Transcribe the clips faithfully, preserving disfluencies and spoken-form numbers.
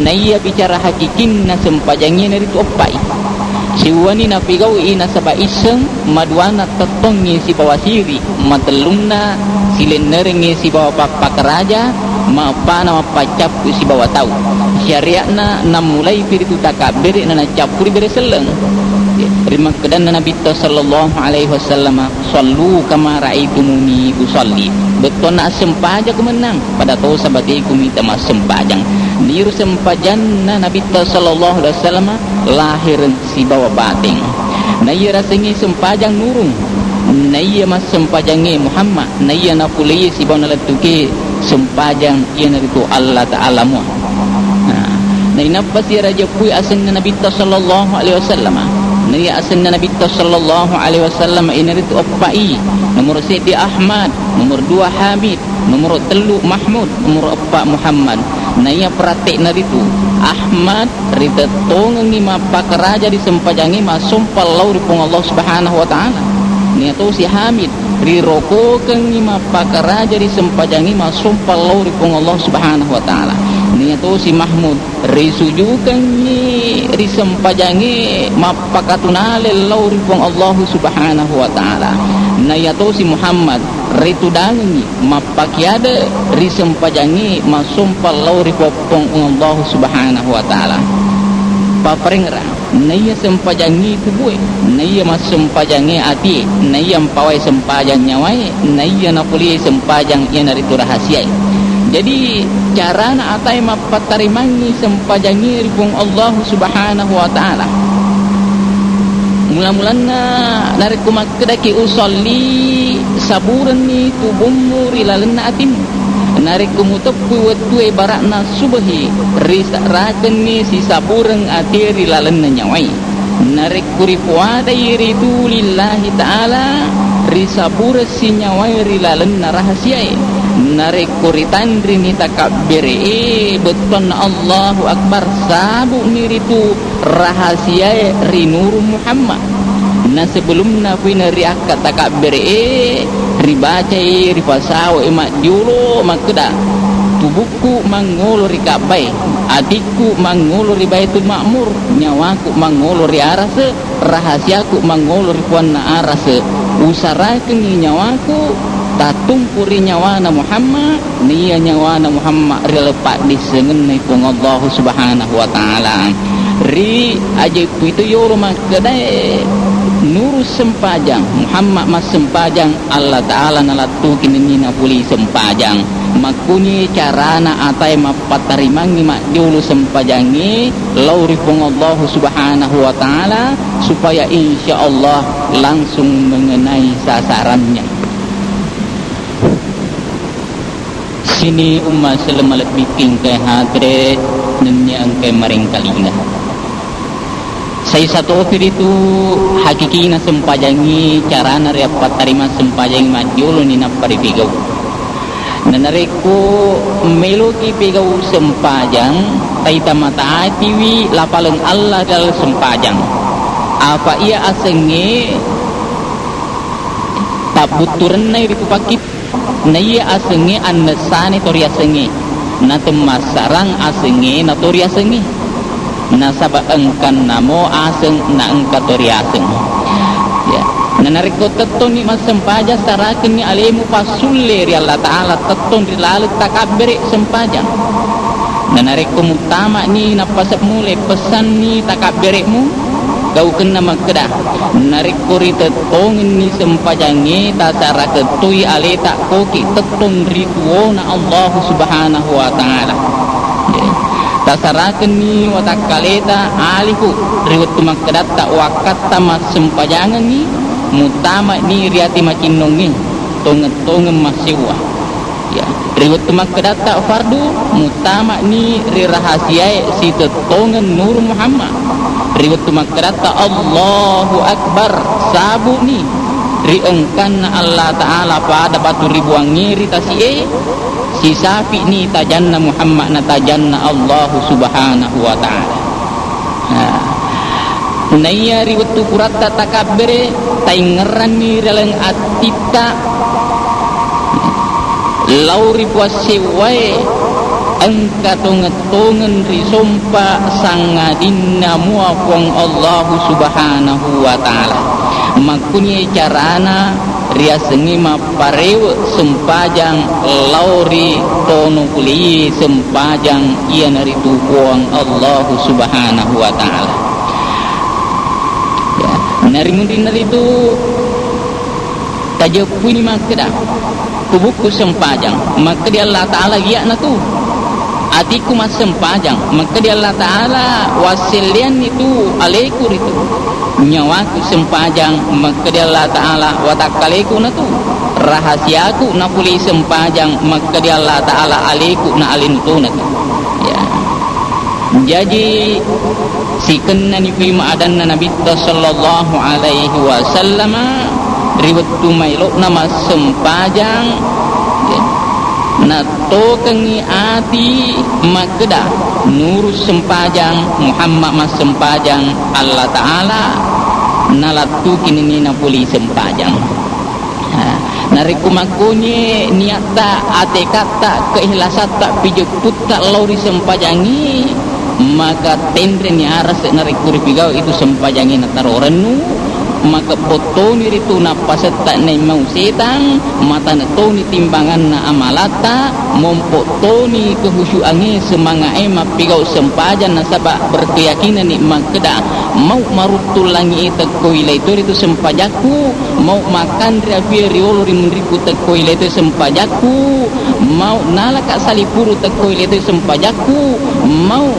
Naiya bicara hakikinna sempajangnge naritu eppai. Siuwani napigau'i nasaba isseng, maduana tettongngi sibawa siri, matellunna silennerengngi sibawa pappakaraja, maeppana mappaccappu sibawa tau. Syariatna nammulai piritu takabbere nanacappuri bere selleng. Rimakkedanna Nabitta sallallahu alaihi wasallama, "Shallu kama raaitumuni usalli." Bettuanna assempajako mennang, pada to sabateku mita massempajang. Niru sempajanna Nabitta sallallahu alaihi wasallama, lahireng sibawa bateng. Naiya rasengnge sempajang nurung, naiya massempajangnge Muhammad, naiya napuleie sibawa nalettuke sempajang iyanaritu Allah Ta'ala mua. Nah, nainappa siara jeppui asenna Nabitta sallallahu alaihi wasallama. Naiya asenna Nabitta sallallahu alaihi wasallama iyanaritu eppai. Nomor seddi Ahmad, nomor dua Hamid, nomor tellu Mahmud, nomor eppa Muhammad. Naiya peratte'na ritu Ahmad ritettongengngi mappakaraja ri sempajangnge massompa lao ri Puang Allah Subhanahu wa Ta'ala. Naiya tosi Hamid rirokokengngi mappakaraja ri sempajangnge massompa lao ri Puang Allah Subhanahu wa Ta'ala. Naiya tosi Mahmud risujukengngi ri sempajangnge mappakatunale lao ri Puang Allah Subhanahu wa Ta'ala. Naiya tosi Muhammad ritudangengngi mappakiade ri sempajangnge massompa lao ri Puang Allah Subhanahu wa Ta'ala. Paparengngerang, naiya sempajangnge tubue, naiya massempajangnge atie, naiya mpawai sempajang nyawae, naiya napuliai sempajang iyanaritu rahasiae. Jadi, carana atae mappattarimangngi sempajangnge ri Puang Allah Subhanahu wa Ta'ala. Mula-mulanna narekko makkedaki usalli, saburenni tubummu ri lalenna atimmu. Narekko muteppui wettue bara'na subehi, risarakenni sisabureng atie ri lalenna nyawae. Narekko ripoadai ritu lillahi ta'ala, risabureng si nyawae ri lalenna rahasiae. Narekko ritanrini takabbere'e, bettuanna Allahu Akbar, sabu'ni ritu rahasiae ri Nuru Muhammad. Na sebelumna kuina riakka takabbere'e, ribacai, ripasawai maddiolo makkeda, tubukku mangngolo ri Ka'bae, atikku mangngolo ri Baitul Ma'mur, nyawaku mangngolo ri arase, rahasiaku mangngolo ri Puanna arase. Usarakengngi nyawaku tattumpu ri nyawana Muhammad, naiya nyawana Muhammad ri laleng paddissengenna Puang Allahu Subhanahu wa Ta'ala. Ri aje kuitu yolo makkedae, nuru sempajang, Muhammad massempajang, Allah Ta'ala nalattuki nenni napuli sempajang. Makkuni carana atae mappattarimangngi maddiolo sempajangnge lao ri Puang Allahu Subhanahu wa Ta'ala, supaya insya Allah langsung mengenai sasarannya. Sini umma selleng malebbiku engkae hadere nennia engkae marengkalinga. Saisa topi ritu hakikina sempajangngi, carana riappattarima sempajangngi majjoloni nappa ripigau. Nanarekko meloki pigau sempajang, taita mataatiwi lapaleng Allah ri laleng sempajang. Apa iya asengnge tabbutturennai ritu pakkit- Naiya asengnge annessani to riasengnge, natemmassarang asengnge na to riasengnge. Nasaba engkannamo aseng na engka to riaseng. Ya. Nanarekko tettonni massempajang, sarakenni alemu passulle ri Allah Ta'ala tettong ri laleng takabbere sempajang. Nanarekko muttama'ni nappa se'mule pessanni takabbere'mu, gaukenna makkeda, narekko ritettongenni sempajangnge, tasarakettui aleta koki tettong ri tuona Allahu Subhanahu wa Ta'ala. Tasarakenni watakkaleta aliku ri wettu makkedatta wakkatta massempajangengngi, muttama'ni ri ati macinnongnge, tongeng-tongeng massewwa. Ya, ri wettu makkedatta fardu, muttama'ni ri rahasiae sitettongeng Nuru Muhammad. Ri wettu makkedatta Allahu Akbar, sabu'ni ri engkanna Allah Ta'ala pada batu ribuangnge ri tasi'e, sisapi'ni tajanna Muhammad na tajanna Allahu Subhanahu wa Ta'ala. Nah, naiya ri wettu puratta takabbere, taingngeranni ri laleng attitta lao ri puassewwae, engka tongeng-tongeng risompa sangadinna mua Puang Allahu Subhanahu wa Ta'ala. Makkuni carana riasengnge mapparewe sempajang lao ri tono kuliye sempajang, iyanaritu Puang Allahu Subhanahu wa Ta'ala. Ya, narimunrinna ritu Tajeppuini makkeda, tubukku sempajang, makkeda Allah Ta'ala iya'na tu. Atikku massempajang, makkeda Allah Ta'ala wasselleanni tu aleku ritu. Nyawaku sempajang, makkeda Allah Ta'ala watakkalekuna tu. Rahasiaku napulei sempajang, makkeda Allah Ta'ala aleku na alenu tona tu. Ya. Jaji, sikennani fi ma adanna Nabitta sallallahu alaihi wasallama ri wettu maelo'na massempajang, ya, nattokengngi ati makkeda, nuru sempajang, Muhammad massempajang, Allah Ta'ala nalattuki nenni napulei sempajang. Ha, narekko makkonie niatta, atekatta, keihlasatta, pijepputta lao ri sempajangnge, maka tenreni arase narekko ripigau itu sempajangnge nataro rennu, maka pottoni ritu nappasetta nemmau setang, matane toni timbanganna amalatta, mompo toni kehusyuangnge, semangae mappigau sempajang nasaba berkeyakinanni makkeda, mau maruttung langi'e tekkoi laito ritu sempajakku, mau makkanre afie riolo ri munrikku tekkoi laito sempajakku, mau nalaka salipuru tekkoi laito sempajakku, mau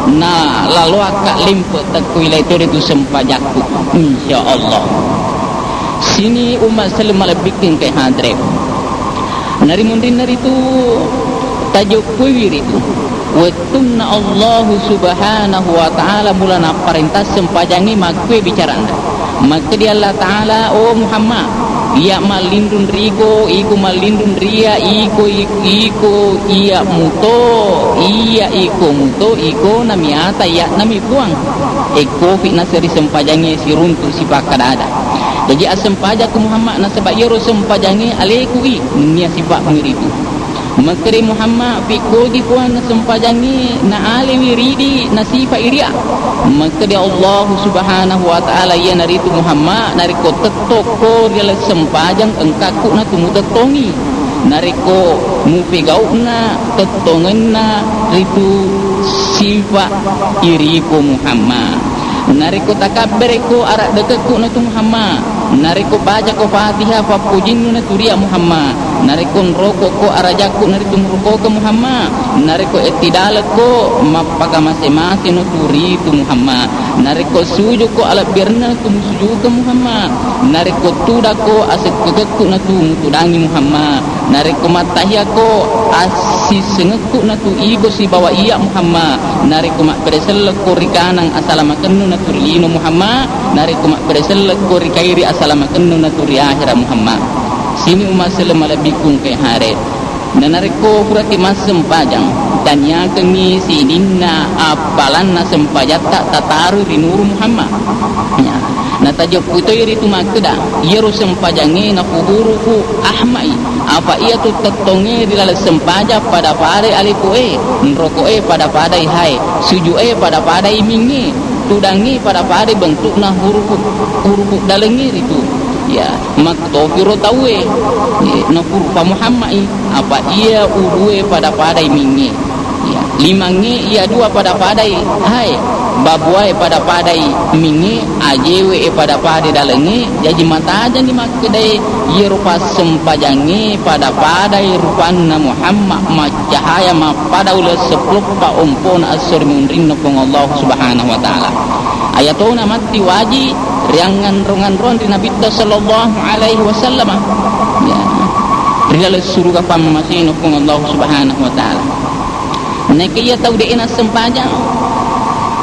nalaloaka lempe tekkoi laito ritu sempajakku. Insya Allah. Sini umma selleng malebbikkeng engkae hadre. Narimunrinna ritu tajeppuiwi ritu. Wettunna Allahu Subhanahu wa Ta'ala mula napparentang sempajangnge makkue bicaranna. Makkedi Allah Ta'ala, "Oh Muhammad, iya mallinrung riko, iko mallinrung ria, iko, iko, iko iya muto, iya iko muto, iko nami ata, iya nami Puang." Ekkofi naseri sempajangnge siruntu sipakkada-ada. Jaji assempajakku Muhammad nasaba iyaro sempajangnge aleku i nennia sipa'mu ritu. Makkeda Muhammad, pikkogi Puang na sempajangnge na alewi ridi na sifa iria. Makkeda Allahu Subhanahu wa Ta'ala, iyanaritu Muhammad, narekko tettokko ri laleng sempajang engkakku na tumutettongi. Narekko mupegau'na tettongenna ritu sifa iriko Muhammad. Narekko takabberekko araddekkekku na tu Muhammad. Narekko bacako Fatihah fappujinnu na tu ria Muhammad. Narekko nrokokko arajakku na ritu nrokokeng Muhammad. Narekko ettidalekko mappakamase-mase na tu ritu Muhammad. Narekko sujukko alebbirenna na tu musujukeng Muhammad. Narekko tudakko asekkekekku na tu mutudangi Muhammad. Narekko mattahiyakko assissengekku na tu iko sibawa iya Muhammad. Narekko mabberesellekko ri kanang asalamakennu na tu ri lino Muhammad. Narekko mabberesellekko ri kairi asalamakennu na tu ri ahera Muhammad. Sini umma selleng malebbikkung engkae hare. Na narekko puraki massempajang, taniakengngi sininna appalanna sempajatta tataroi ri nuru Muhammad. Ya. Natajeppu toi ritu makkeda, iyaro sempajangnge nafuhurufu ahma'i. Apa iyatu tettongnge ri laleng sempajang pada-padai alekoe, nrokoe pada-padai hae, suju'e pada-padai mingnge, tudangnge pada-padai bentukna hurufu, hurufu dalengnge ritu. Ya. Makkutofiro tauwe, e, nafurupa Muhammad'i, apa iya ulue pada-padai mingnge. Ya, limangnge iya dua pada-padai hae, babuae pada-padai mingnge, ajewe'e pada-padai dalengnge, jaji matajanni makkedae iyaro passempajangnge pada-padai rupanna Muhammad maccahaya mappada uleng seppulo eppa ompona esso ri munrinna Puang Allah Subhanahu wa Ta'ala. Ayatona matti waji riangnganro-nganroang ri Nabitta sallallahu alaihi wasallam. Ya. Ri laleng suruga pammasena Puang Allah Subhanahu wa Ta'ala. Naekiya tau de'e nassempajang,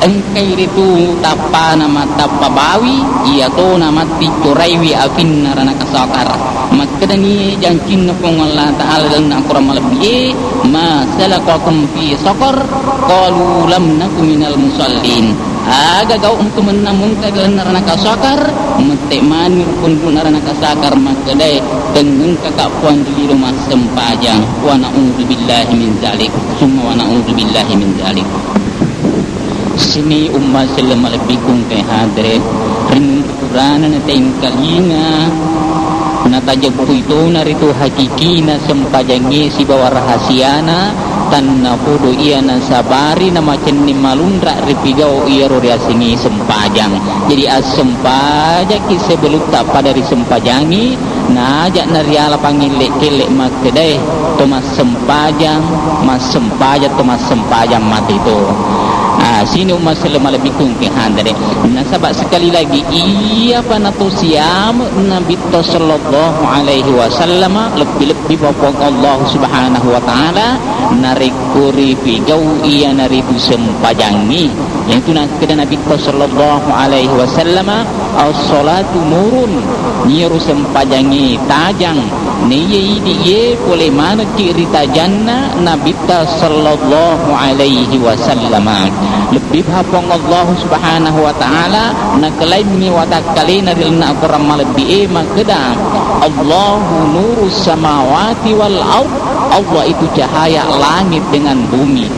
Engkai ritu tappana mattappa bawi, iyatona matti coraiwi afinna ranaka Saqar. Makkedani jancinna Puang Allah Ta'ala dalam Al-Quran malebbi'e, "Ma salakakum fi saqar?" Qalu lam naku minal musallin. Aga gau'mu tu mennang mungka dalam ranaka Saqar? Mette mani rukunna ranaka Saqar makkedae, tengngengka ka Puang ri lino massempajang. Wa na'udzubillahi min zalik. Summa wa na'udzubillahi min zalik. Sini umma selleng malebbiku engkae hadere, renung purana natengkalinga, natajeppui tona ritu hakikina sempajangnge sibawa rahasiana, tannapodo iya nasabari namacenning malunra ripigau iyaro riasengnge sempajang. Jadi assempajakki sebelutta pada risempajangi, Naaja'na riala pangngelle-kelle makkedae, to massempajang, massempajang, to massempajang mate to. Ah, sini umma selleng malebbiku engkae hadere. Nasaba sekali lagi, iyapa nato siame Nabitta sallallahu alaihi wasallam, lebbi-lebbi pa Puang Allah Subhanahu wa Ta'ala, narekko ripigau iyanaritu sempajangngi. Iyanatu nakkeda Nabitta sallallahu alaihi wasallam, "As-salatu nurun," niyaro sempajangnge tajang. Naiya idi iye pole manekki ri tajanna Nabitta sallallahu alaihi wasallam. Lebbi pa Puang Allah Subhanahu wa Ta'ala nakalaimmi watakkalena ri lalenna Al-Quran malebbi e makkeda, "Allahu nurus samawati wal ard." Allah itu cahaya langit dengan bumi.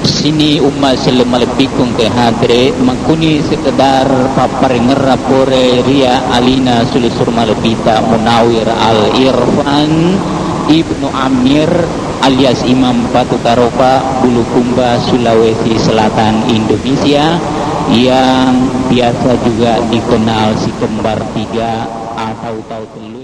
Sini umma selleng malebbiku engkae hadere, makkuni sekedar papparengngerang pore ria alina sulisur malebbita Munawir Al Irfan Ibnu Amir alias Imam Batu Karopa, Bulukumba, Sulawesi Selatan, Indonesia, yang biasa juga dikenal si kembar tiga atau tahu tellu.